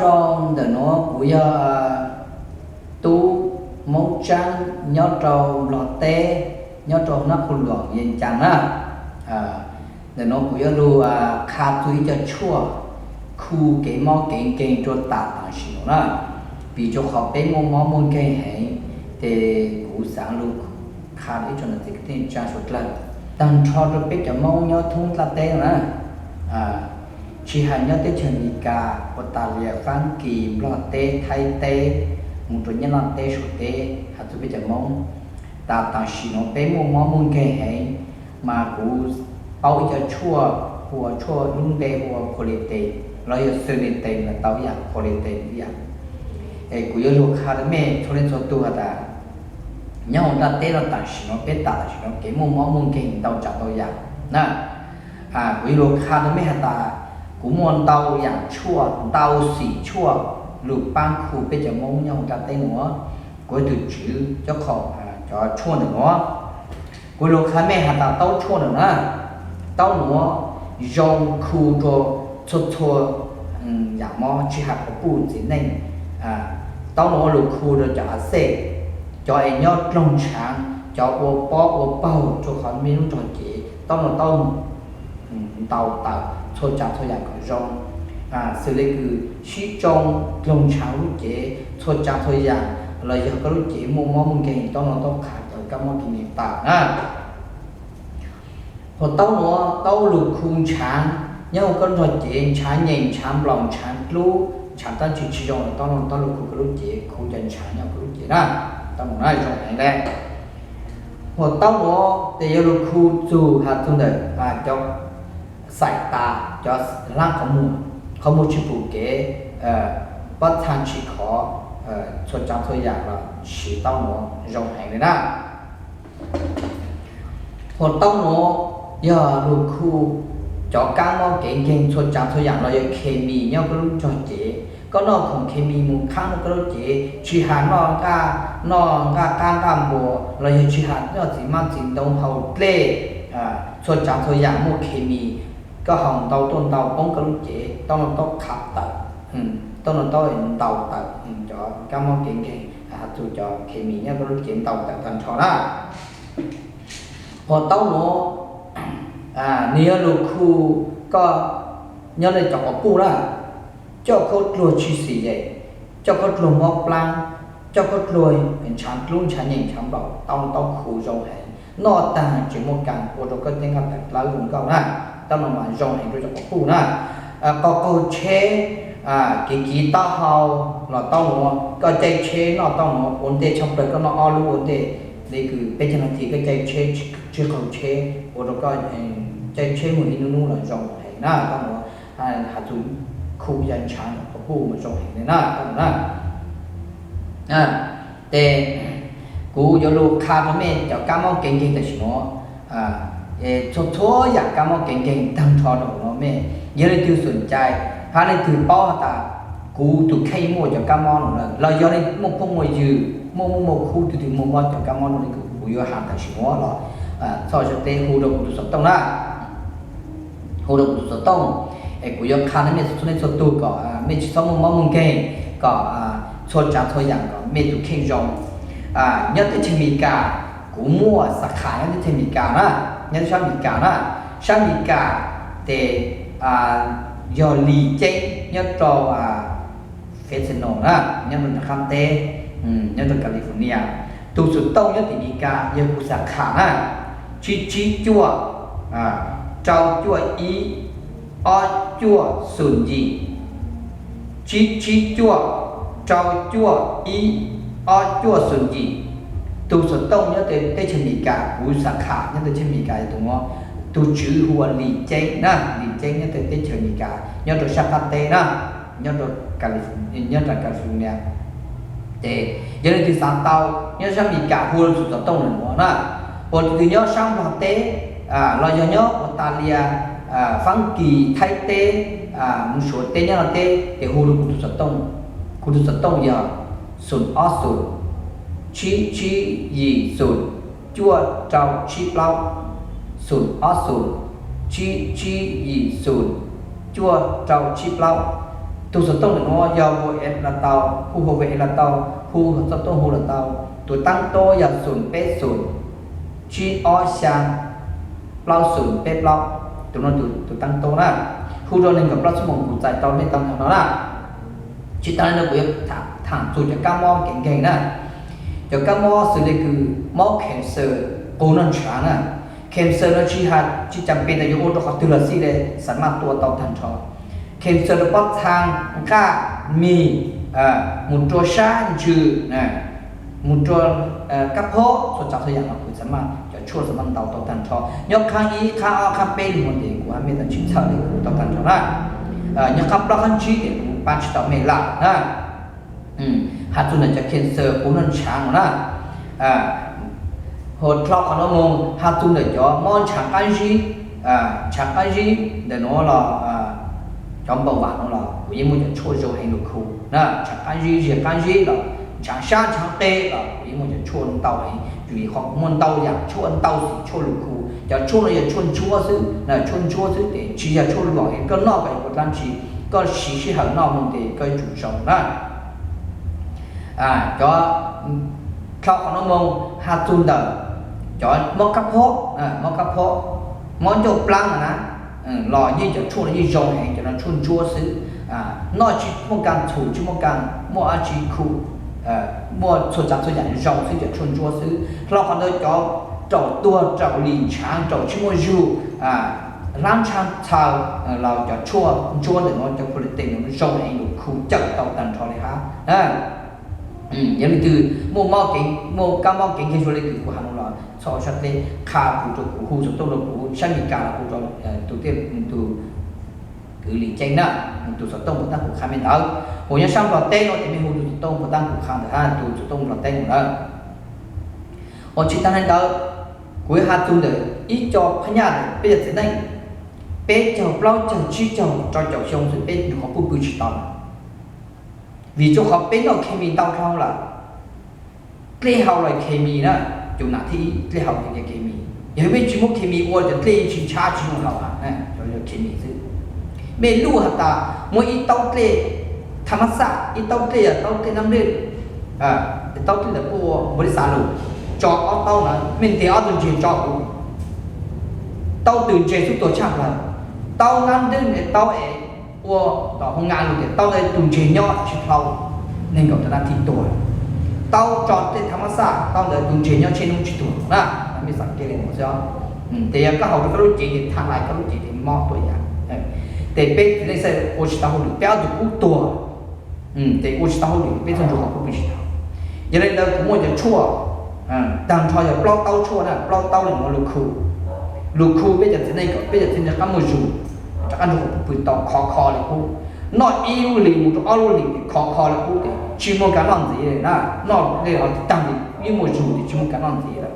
Rau ntawm nuav kuv yog tub Moob Tsaab nyob rau Nplog teb, nyob rau Nab Qhua Luam, Yees Caas na. Ntawm nuav kuv yuav lug qha txug ib co tshuaj khu kev mob kev nkeeg rua tam tam sim nuav na. Vim rua qhov peb muaj mob muaj nkeeg heev, ces kuv xaav lug qha ib co nam txiv kwv tij tsaa suav dlawg, taag nrho rua peb cov Moob nyob thoob nplaj teb na, tsi has nyob teb chaws Amelikas, Australia, Faab Kis, Nplog teb, Thaib teb, moog rua Nyab Laj teb, Suav teb, has txug peb cov Moob. Tam tam sim nuav peb muaj mob muaj nkeeg heev, mas kuv paub ib co tshuaj, hu ua tshuaj lub npe hu ua Quality, los yog Sanitane los tau ib yaam, Quality ib yaam. Es kuv yuav lug qha rua mej txhua leej txhua tug has tas, nyob huv nplaj teb no tam sim nuav peb tam tam sim nuav kev muaj mob muaj nkeeg ntau tsav ntau yaam na. Kuv yuav lug qha rua mej has tas, kuv muaj ntau yaam tshuaj, ntau xim tshuaj lug paab khu peb cov Moob nyob huv nplaj teb nuav. Kuv yog tug tswv cov, cov tshuaj ntawm nuav. Kuv lug qha mej has tas taub tshuaj ntawm na, taub nuav zoo khu rua txhua txhua yaam mob tsi has quas puj txiv neej. Taub nuav lug khu rua cov a xej, cov es nyob dloog tshaav, cov ua pob ua paug rua qhov mej lub nrog cev, taub nuav taub ntau tawm txhua tsav txhua yaam kom zoo. Xws le kws sib tsoo, dloog tshaav lub cev, txhua tsav txhua yaam, los yog koj lub cev muaj mob muaj nkeeg, taub nuav taub qha cov kab mob kev nkeeg tawm na. Hos taub nuav taub lug khu tshaav nyob huv koj nrog cev, tshaav nyeem, tshaav nplaum, tshaav dlub, tshaav dlaab tsi tsi zoo los taub nuav taub lug khu koj lub cev, khu cov tshaav nyob koj lub cev na. Taub nuav na zoo heev le. Hos taub nuav tes yuav lug khu txug has txug ntawm cov xaim tas, cov hlaab qhov muag, qhov muag tsi pum kev, pob txha tsi khov, txhua tsav txhua yaam los siv taub nuav zoo heev le na. Hos taub nuav yog lug khu cov kab mob kev nkeeg txhua tsav txhua yaam los yog khes mis nyob koj lub nrog cev. Koj noj khoom khes mis mus qhaab rua koj lub cev, tsi has noj nqaj, noj nqaj qab nqaj npua, los yog tsi has noj txiv mab txiv ntoo haus dlej, txhua tsav txhua yaam muaj khes mis, koj haus ntau tuaj ntau poob koj lub cev, taub nuav taub qha tawm, taub nuav taub ntau tawm cov kab mob kev nkeeg, has txug cov khes mis nyob koj lub cev ntau tawm tag nrho na. Hos taub nuav nwg yuav lug khu koj nyob le cov quas puj na, coj khaub dluag tsi xim yes, coj khaub dluag mob plaab, coj khaub dluag ntshav dlub ntshav nyeem ntshav nplaum, taub nuav taub khu zoo heev, noj taag tseem muaj kaas ua rua koj ceeb nqaj tawm dlawb zoo nkauj na. Taub nuav mas zoo heev rua cov quas puj na. Qaug qaug tsheb, kev kiv taub hau los taub nuav, koj caij tsheb noj taub nuav ua ntej, tshaj plawg koj noj ob lub ua ntej, le kws peb caug nas this koj caij tsheb tsi qaug tsheb ua rua koj caij tsheb moog ib nub nub los zoo heev na. Taub nuav has txug khu yag ntshav quas puj mas zoo heev le na, taub nuav na. Tes kuv yuav lug qha rua mej cov kab mob kev nkeeg tam sim nuav, txhua txhua yaam kab mob kev nkeeg taag nrho rua huv nuav mej, yog leej twg xum cai, hab leej twg paub has tas kuv tug kheej muaj cov kab mob nuav na, los yog leej muaj phooj muaj ywg, muaj muaj muaj khub twg twg muaj mob cov kab mob nuav le, kuv yuav has tam sim nuav los txhob sab teb hu rua kuv tug xov tooj na. Hu rua kuv tug xov tooj, es kuv yuav qha rua mej txhua leej txhua tug kom mej tsi txhob muaj mob muaj nkeeg, kom txhua tsav txhua yaam kom mej tug kheej zoo. Nyob teb chaws Amelikas, kuv muaj xab khas nyob teb chaws Amelikas na, nyob sab Amelikas na. Sab Amelikas tes yog Lis Ceeb nyob rau Fresno na, nyob rau nram qab teb, nyob rau California. Tug xov tooj nyob tim Amelikas yog kuv xab khas na, tsib tsib cuaj, rau cuaj ib, ob cuaj xoom yim, tsib tsib cuaj, rau cuaj ib, ob cuaj xoom yim. Tug xov tooj nyob teb chaws Amelikas, kuv xab khas nyob teb chaws Amelikas yog tug nuav, tug tswv hu ua Lis Ceeb na, Lis Ceeb nyob teb chaws Amelikas nyob rau sab qab teb na, nyob rau Cali, nyob rau California. Ces yog leej twg xav tau nyob sab Amelikas hu rua tug xov tooj nuav na, uas leej twg nyob sab Nplog teb, los yog nyob Australia, Faab Kis, Thaib teb, mus Suav teb, Nyab Laj teb ces hu rua kuv tug xov tooj. Kuv tug xov tooj yog xoom ob xoom, tsib tsib yim xoom, cuaj rau tsib plaub, xoom ob xoom, tsib tsib yim xoom, cuaj rau tsib plaub. Tus xov tooj ntawm no yog Vo Es los tau, hu hauv Vo Es los tau, hu xov tooj hu los tau. Tus tab tob yog xoom peb xoom tsib ob xya plaub xoom peb plaub. Tus no tus tab tob na, hu rau nees nkaum plaub xuab moos kuv txais tau nej tau ntawm no na. Tsis tas li no kuv yuav tham txog cov kab mob kev nkeeg na. Cov kab mob xws li kws mob cancer qub noj ntshaav na. Cancer no tsis has tsis cas pes tas yuav ua rau qhov twg los xij li, xam maj tua tau tag nrho. Cancer rau pob txha, nqaj, mis, mus rau sab ntsws, mus rau kab phob, txhua tsav txhua yam no kuv xam maj, cov tshuaj xam maj ntaus tau tag nrho. Nyob qhab ib qhab ob qhab peb lug mus tes kuv hab mej tau tsis txhawj li kuv tau tag nrho na. Nyob qhab plaub qhab tsib tes kuv pab tsis tau mej lawm na. Has txug ntawm cov cancer qub noj ntshaav no na, hos dlhau qhov no mus has txug ntawm cov mob ntshaav qab zib, ntshaav qab zib ntawm nuav los cov npau vam nuav los kuv yeej muaj cov tshuaj zoo heev lug khu na. Ntshaav qab zib, zig qab zib los ntshaav sab ntshaav qe los kuv yeej muaj cov tshuaj ntau heev, vim qhov kuv muaj ntau yam tshuaj ntau xim tshuaj lug khu. Cov tshuaj no yog tshuaj ntsuab xwb, tshuaj ntsuab xwb tes tsis yog tshuaj luam es koj noj kom ua dlaab tsi, koj siv sij hawm noj mus tes koj yuav tsum zoo na. Cov dlhau qhov no mus has txug ntawm cov mob kab phob, mob kab phob, mob ncauj plaab na, los yeej cov tshuaj no yeej zoo heev, cov no tshuaj ntsuab xwb. Noj tsis muaj kaaj txhum, tsis muaj kaaj muaj dab tsi khu, muaj txhua tsav txhua yam zoo xwb, cov tshuaj ntsuab xwb. Dlhau qhov ntawd cov raum tuag, raum lim ntshaav, raum tsis muaj zug, hlab ntshaav txhaw, los cov tshuaj ntsuab ntawm no cov phu la tes no zoo heev lug khu cawm tau tag nrho li hab. Yog leej twg muaj mob kev, muaj kab mob kev nkeeg zoo li kws kuv has no los txhob sab teb, qha kuv rau kuv, hu xov tooj rau kuv, sab Amelikas los hu rau tus kwv Lis Ceeb na, tus xov tooj puas taab kuv qha mej ntawd. Hos nyob sab Nplog teb no ces mej hu tus xov tooj puas taab kuv qha ntawd hab, tus xov tooj Nplog teb no lawm. Hos tsis taag le ntawd, kuv yuav has txug ntawm ib co phab nyaj ntawm peb cov txiv neej peb caug, plaub caug, tsib caug, rau caum xyoo xwb peb nyuam qhuav pw pw tsis tau lawm, vim rau qhov peb noj khes mis ntau dhau lawm. Dlej haus los khes mis na, cov nam thib ib dlej haus ces khes mis. Yog mej tsis muab khes mis ua cov dlej tsis ntshab tsis zoo haus, khes mis xwb. Mej luj has tas muab ib taub dlej thas mas xaj, ib taub dlej, taub dlej nab dlej, taub dlej ntawm puj npua li xav lug, tso ob taub na, mej ntes ob tug ntseg tso huv, taub tug ntseg xub tuag tshaj plawg, taub nab dlej, taub es ua tom hoo nga lug tias taub ntawd tug ntseg nyob tsis dhau nees nkaum rau nab thib tuag, taub tso dlej thas mas xaj, taub ntawd tug ntseg nyob tsheb nub tsis tuag na. Mej xav kev le nuav xwb. Tes yog koj haus rau koj lub cev ces thas lais koj lub cev ces mob tuaj yam. Tes peb txiv neej xwb ua tsis tau hauj lwm, peb ob tug kub tuag, ces ua tsis tau hauj lwm, peb txhua ntsuag qhov pub pw tsis tau. Yog le ntawd kuv muaj cov tshuaj tag nrho yog plaub taub tshuaj na, plaub taub le nuav lug khu, lug khu peb cov txiv neej kom peb cov txiv neej rov qab muaj zug, rov qab ntsuag qhov pub pw tau khov kho le qub. Noj ib lub hlis mus rau ob lub hlis ces khov kho le qub ces tsis muaj kav noj ntxiv le na, noj le los taag li yeej muaj zug ces tsis muaj kav noj ntxiv lawm.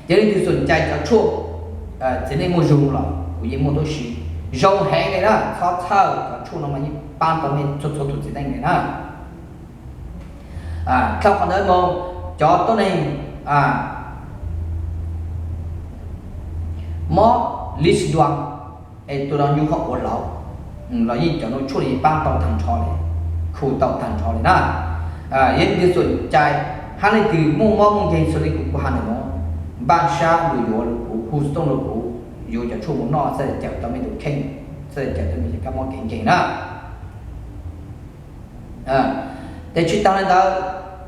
Yog leej twg xom cai cov tshuaj txiv neej muaj zug los kuv yeej muaj tuab si zoo heev le na, txhob txhawj, cov tshuaj no mas yeej paab tau mej txhua txhua tus txiv neej le na. Dlhau qhov ntawd moog, cov tuab neeg mob lis dua, es tus no nyuj qhov ua laug, los yeej cov nuav tshuaj yeej paab tau tag nrho le, khu tau tag nrho le na. Yog leej twg xom cai hab leej twg muaj mob muaj nkeeg xws le kuv, kuv has ntawm nuav, npaj sab lug yuav lug kuv, hu xov tooj lug kuv, yuav cov tshuaj mus noj txhaj cawm tau mej tus kheej, txhaj cawm tau mej cov kab mob kev nkeeg na. Tes tsis taag le ntawd,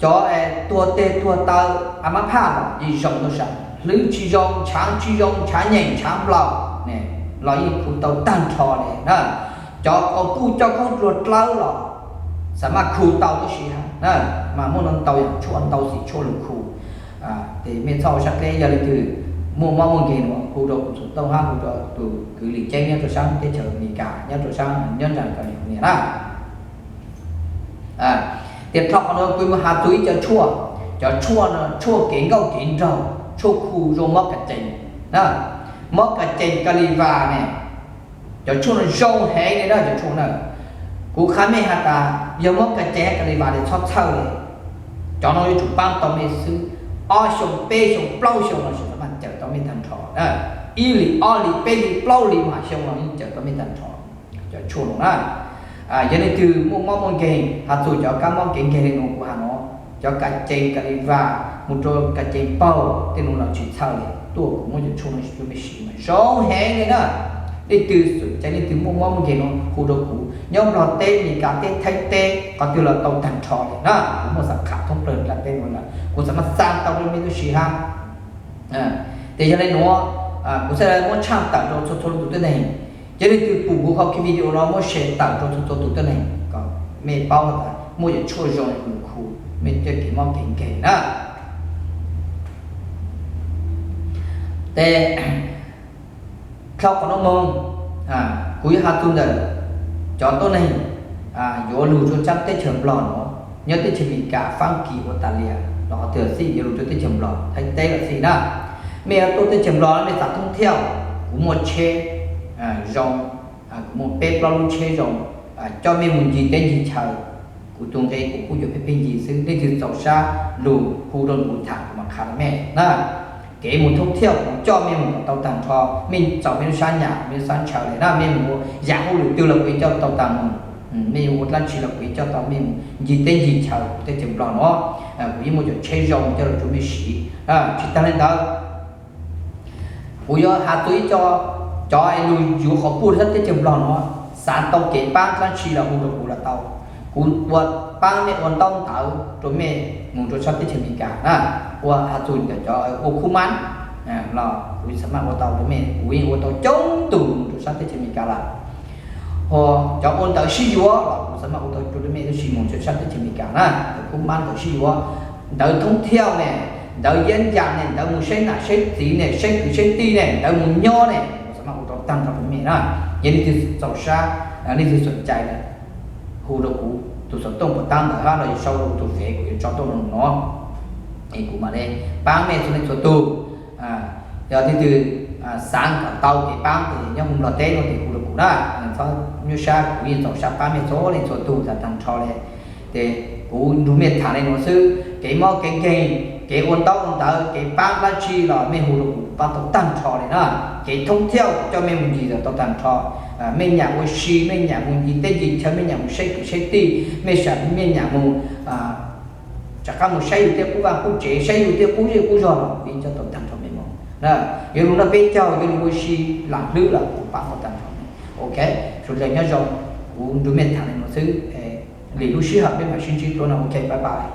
cov tuag teg tuag taw, a mab phaj los yeej zoo tau sab, hlwv tsis zoo, ntshaav tsis zoo, ntshaav nyeem ntshaav nplaum, los yeej khu tau tag nrho le na. Cov uas kuj coj khaub dluag dlawb los xam maj khu tau tuab si hab na, mas muaj ntau yam tshuaj ntau xim tshuaj lug khu. Tes mej txhob ua sab dleb, yog leej twg muaj mob muaj nkeeg nuav hu rau kuv xov tooj hab hu rau tus kwv Lis Ceeb nyob rau sab teb chaws Amelikas, nyob rau sab nyob nram California na. Tes dlhau qhov nuav kuv mus has txug ib co tshuaj, cov tshuaj no tshuaj kev nkauj kev nraug, tshuaj khu zoo mob kas cees na, mob kas cees ka li vas ne. Cov tshuaj no zoo heev le na, cov tshuaj na. Kuv qha mej has tas yog mob kas cees ka li vas tes txhob txhawj le. Cov no yuav tsum paab tau mej xwb, ob xyoo peb xyoo plaub xyoo los sis xam maj cawm tau mej tag nrho. Ib hlis ob hlis peb hlis plaub hlis vas xyoo los yeej cawm tau mej tag nrho cov tshuaj no na. Yog leej twg muaj mob muaj nkeeg, has txug cov kab mob kev nkeeg le nuav kuv has nuav, cov kas cees kas li vas mus rua kas cees paug tej nuav los tsis txhawj le, tuaj kuv muab cov tshuaj no rua mej siv mas zoo heev le na. Leej twg xav cai, leej twg muaj mob muaj nkeeg nuav hu rua kuv, nyob Nplog teb, Mes Kas teb, Thaib teb, qhov twg los tau tag nrho le na. Kuv muaj xab kham thoob plawg nplaj teb nuav lawm, kuv xaav mas xa tau rua mej lub siv hab. Tes yog le nuav, kuv xaav muab tshaj tawm rua txhua txhua tus tuab neeg. Yog leej twg pum kuv qhov video no muab share tawm rua txhua txhua tus tuab neeg kom mej paub tas muaj yam tshuaj zoo hu, mej coj kev mob kev nkeeg na. Tes dlhau qhov nuav moog, kuv yuav has txug ntawm cov tuab neeg yuav lug rua teb chaws Nplog nuav, nyob teb chaws Amelikas, Faab Kis, Australia los qhov twg xij, yuav lug rua teb chaws Nplog, Thaib teb los xij na. Mej yuav tuaj teb chaws Nplog mej xav thoob thiaj, kuv muaj tsheb zoo, kuv muaj peb plaub lub tsheb zoo, coj mej mus ncig teb ncig chaw. Kuv tug nqe kuv kuj yuav peb peb ncig xwb, leej twg txaus sab lug hu rua kuv tham kuv mam qha rua mej na. Kev mus thoob thiaj kuv coj mej mus kom tau tag nrho, mej txaus mej lub sab nyam mej lub sab ntshaw le na, mej mus ua yam hauj lwm twg los kuv yeej coj tau tag mus, mej yuav ua dlaab tsi los kuv yeej coj tau mej mus ncig teb ncig chaw teb chaws Nplog nuav. Kuv yeej muaj cov tsheb zoo coj los rua mej siv. Tsis taag le ntawd, kuv yuav has txug ib co, cov lug yuav qhov puj sab teb chaws Nplog nuav, xav tau kev paab dlaab tsi los hu rua kuv los tau. Kuv ua paab mej ua ntaub ntawv rua mej mus rua sab teb chaws Amelikas na, ua has txug cov ua khub mab los kuv xaav mas ua tau rua mej, kuv yeej ua tau coob tug mus rua sab teb chaws Amelikas lawm. Ho cov ua ntawv sib yuav los kuv xaav mas ua tau rua mej lub siv mus rua sab teb chaws Amelikas na, ntawv khub mab ntawv sib yuav, ntawv thoob thiaj ne, ntawv yeeb yam ne, ntawv mus saib nam saib txiv ne, saib kwv saib tij ne, ntawv mus nyob ne, kuv xaav mas ua tau tag nrho rua mej na. Yog leej twg txaus sab, leej twg xav cai le, hu rua kuv tug xov tooj puas taab ntawd hab los yog sau rua kuv tug fev kuv yuav tso tuaj nuav, es kuv mam le paab mej txhua leej txhua tug. Yog leej twg xaav kom tau kev paab tes nyob huv Nplog teb nuav tes hu rua kuv na, txhob nyuaj sab, kuv yeej txaus sab paab mej txhua leej txhua tug tag tag nrho le. Tes kuv nrug mej tham le nuav xwb, kev mob kev nkeeg, kev ua ntaub ua ntawv, kev paab dlaab tsi los mej hu rua kuv paab tau tag nrho le na. Kev thoob thiaj kuv coj mej mus ncig tau tag nrho. Mej nyam ua si, mej nyam mus ncig teb ncig chaw, mej nyam mus saib kwv saib tij, mej nyam mus, rov qab mus saib yug tej qub vaj qub tsev, saib yug tej qub zej qub zog los kuv yeej coj tau tag nrho mej moog. Yuav lug noj peb caug, yuav lug ua si lam hlwb los kuv paab tau tag nrho mej. Ok, suav dlawg nyob zoo, kuv nrug mej tham le nuav xwb, lwm lub sij hawm peb mam sib ntsib dlua no. Ok, bye bye.